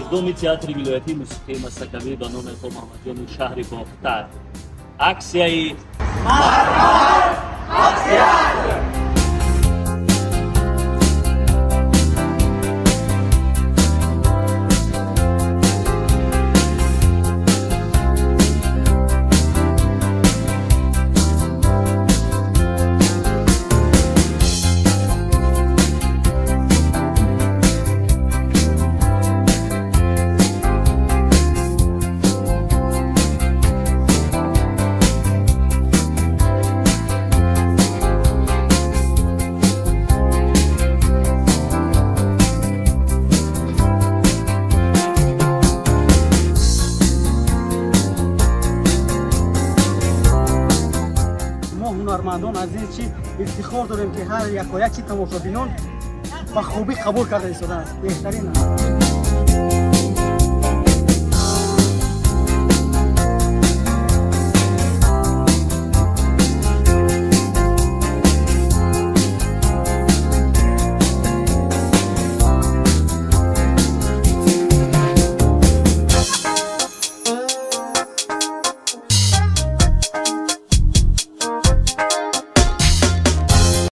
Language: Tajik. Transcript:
Иқдоми театри вилоятии мусиқии мастакавӣ ба номи Ато Муҳаммадҷони шаҳри Бохтар. Аксияи Марҳамат ба театр! Ҳунармандон аз ин чи ифтихор дорем, ки ҳар якояки тамошобинон ба хубӣ қабул карда истодааст. Беҳтарин аст.